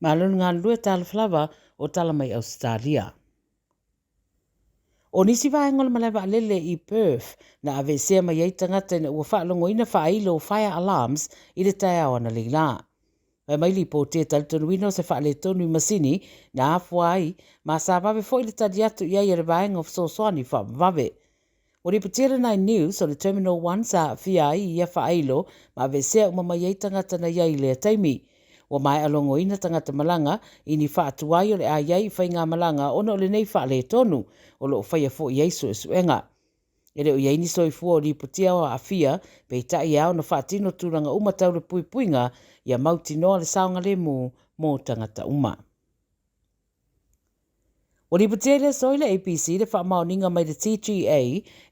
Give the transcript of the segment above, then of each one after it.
Malo le galulue talofa lava o tala mai Ausetalia. O nisi vaega o le malae vaalele i Perth na aveesea mai ai tagata ina ua faalogoina faailo o fire alarms i le taeao analeila. Fai mai lipoti e talitonuina o se faaletonu i masini na afua ai ma sa vave foi le tali atu i ai a le vaega o fesoasoani faavavave. Ua lipotia le Nine News o le Terminal 1 sa aafia ai i ia faailo ma aveesea uma mai ai tagata na i ai i lea taimi. Ua maea logoina tagata malaga i ni faatuai o le a i ai i faigamalaga ona o lenei faaletonu o lo o faia foi i ai suesuega. E le o i ai ni soifua o lipotia o aafia, peitai e ao ona faatino tulaga uma tau le puipuiga ia mautinoa le saogalemu mo tagata uma. Ua lipotia i le aso i le ABC le faamaoniga mai le TGA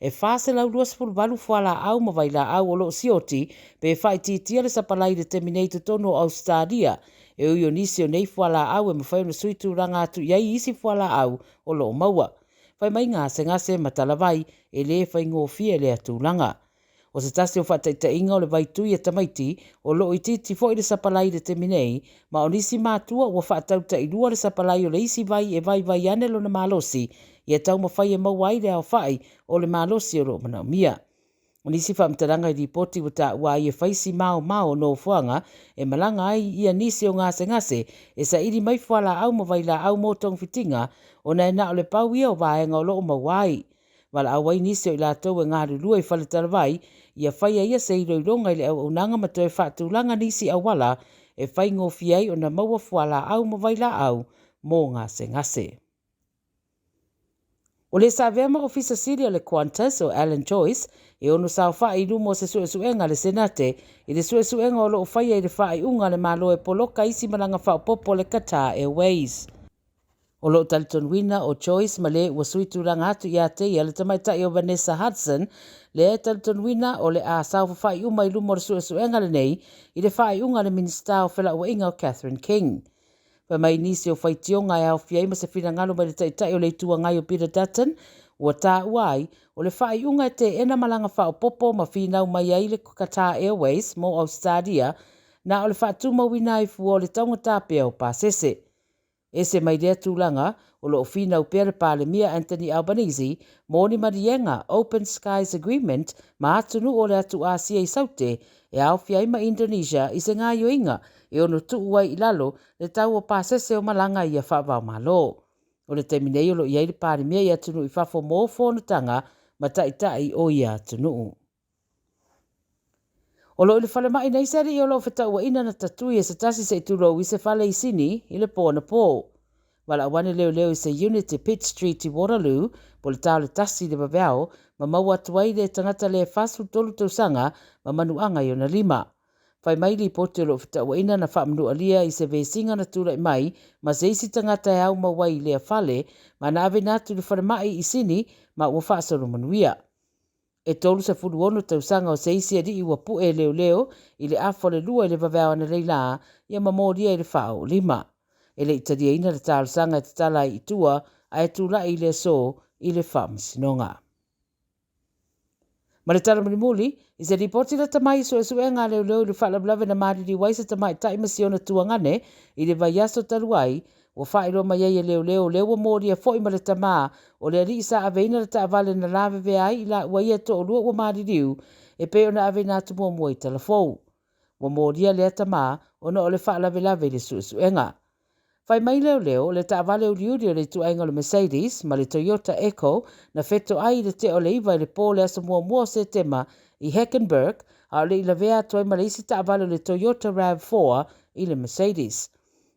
e 428 fualaau ma vailaau o lo o sioti pe faaitiitia le sapalai i le taimi nei i totonu o Ausetalia, e ui o nisi o nei fualaau e mafai ona sui tulaga atu i ai isi fualaau o lo o maua. Fai mai gasegase ma talavai e le faigofie lea tulaga. O se tasi o faataitaiga o le vai tui a tamaiti o lo o itiiti foi le sapalai i le taimi nei, ma o nisi matua ua faatau tailua le sapalai o le isi vai e vaivai ane lona malosi ia taumafai e maua ai le aofai o le malosi o lo o manaomia. O nisi faamatalaga i lipoti ua taua ai e fai si maomao o nofoaga e malaga ai ia nisi o gasegase e saili mai fualaau ma vailaau mo togafitiga ona e na o le pau ia o vaega o lo o maua ai. Valaau ai nisi o i latou e galulue i faletalavai ia faia ia se iloiloga i le auaunaga ma toe faatulaga nisi auala e faigofie ai ona maua fualaau ma vailaau mo gasegase. O le sa avea ma Ofisa Sili o le Qantas o Alan Joyce e ono saofai i luma o se suesuega a le Senate i le suesuega o lo o faia i le faaiuga a le Malo e poloka isi malaga faaopoopo a le Qatar Airways. O lo o talitonuina o Joyce ma le ua sui tulaga atu ia te ia le tamaitai o Vanessa Hudson, lea e talitonuina o le a saofafai uma i luma o le suesuega lenei i le faaiuga a le Minisita o Felauaiga o Catherine King. Fai mai nisi o faitioga e aofia ai ma se finagalo mai le Taitai o le Itu Agai o Peter Dutton, ua taua ai o le faaiuga e teena malaga faaopoopo ma finau mai ai le Qatar Airways mo Ausetalia na o le faatumauina ai fua o le taugata pea o pasese. Ese mai lea tulaga, o lo o finau pea le Palemia Anthony Albanese mo ni maliega Open Skies Agreement ma atunuu o le atu Asia i Saute e aofia ai ma Indonesia i se gaoioiga e ono tuu ai i lalo le tau o pasese o malaga ia faava-o-Malo. O le taimi nei o lo o i ai le Palemia i atunuu i fafo mo fonotaga ma taitai o ia atunuu. O lo o i le falemai nei se alii o lo o fetauaina na tatui e se tasi se i tulou i se fale i Sini i le po anapo. Valaau ane leoleo i se unit i Pitt Street i Waterloo po le ta o le 1 i le vaveao ma maua atu ai le tagata le 43 tausaga ma manuaga i ona lima. Fai mai lipoti o lo o fetauaina na faamanualia i se vesiga na tulai mai ma se isi tagata e au mau ai i lea fale ma na aveina atu i le falemai i Sini ma ua faasolo manuia. E 36 tausaga o se isi alii ua pue e leoleo i le afa o le 2 i le vaveao analeila ia ma molia i le faaoolima. E le i taliaina le talosaga e tatala ai i tua ae tulai i le aso i le faamasinoga. Ma le tala mulimuli, i se lipoti lata mai i suesuega a leoleo i le faalavelave na maliliu ai se tamaitai ma si ona tuagane i le vaiaso talu ai, ua faailoa mai ai e leoleo o lea ua molia foi ma le tamā o le alii sa aveina le taavale na lavevea ai i laua ia e toalua ua maliliu e pei ona aveina atu muamua i Talafou. Ua molia lea tamā ona o le faalavelave i le suesuega. Fai mai leoleo o le taavale uliuli o le ituaiga o le Mercedes ma le Toyota Echo na fetoai i le tea o le 9 i le po o le aso muamua o Setema i Heckenberg a o le i lavea atu ai ma le isi taavale o le Toyota RAV4 i le Mercedes.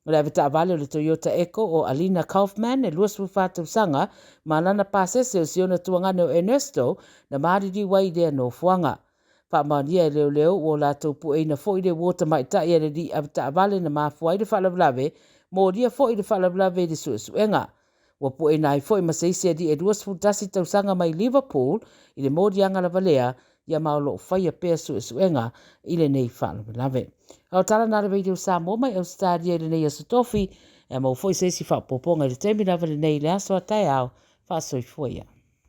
O le avetaavale o le Toyota Echo o Alina Kaufman e 24 tausaga ma lana pasese o si ona tuagane o Ernesto na maliliu ai i lea nofoaga. Faamaonia e leoleo ua latou pueina foi le uo tamaitai a le alii avetaavale na mafua ai le faalavelave, molia foi le faalavelave i le suesuega. Ua pueina ai foi ma se isi alii e 21 tausaga mai Liverpool i le moliaga lava lea, ia ma o lo o faia pea suesuega i lenei faalavelave. A o tala na le Radio Samoa mai Ausetalia i lenei aso tofi, e maua foi se isi faaopoopoga i le taimi lava lenei i le aso a taeao. Faasoifua ia.